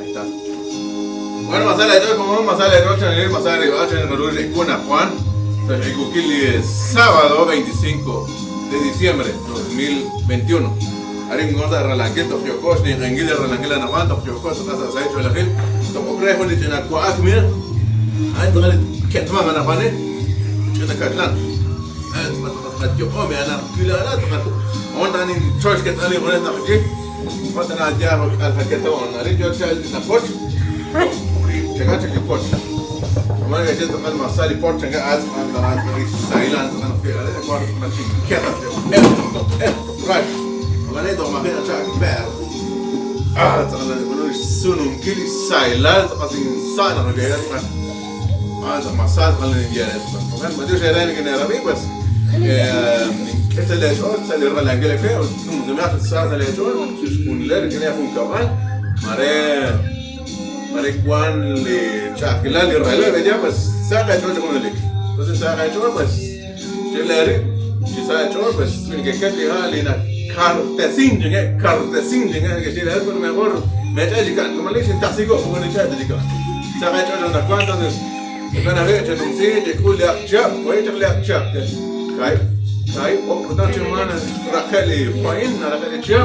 Ahí está. Bueno, masala de como masala de rocha, masala de ribacha, Juan. Sábado 25 de diciembre 2021. Arin gorda Ralankil, Tokyokosh, ni Rengil Ralankil Anajuan, Tokyokosh, Tasa Saito Elajil, Tokokrejo, ni Chinacuac, mira. Ahí Ketman Anajuan, Chinacatlan.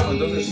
Entonces,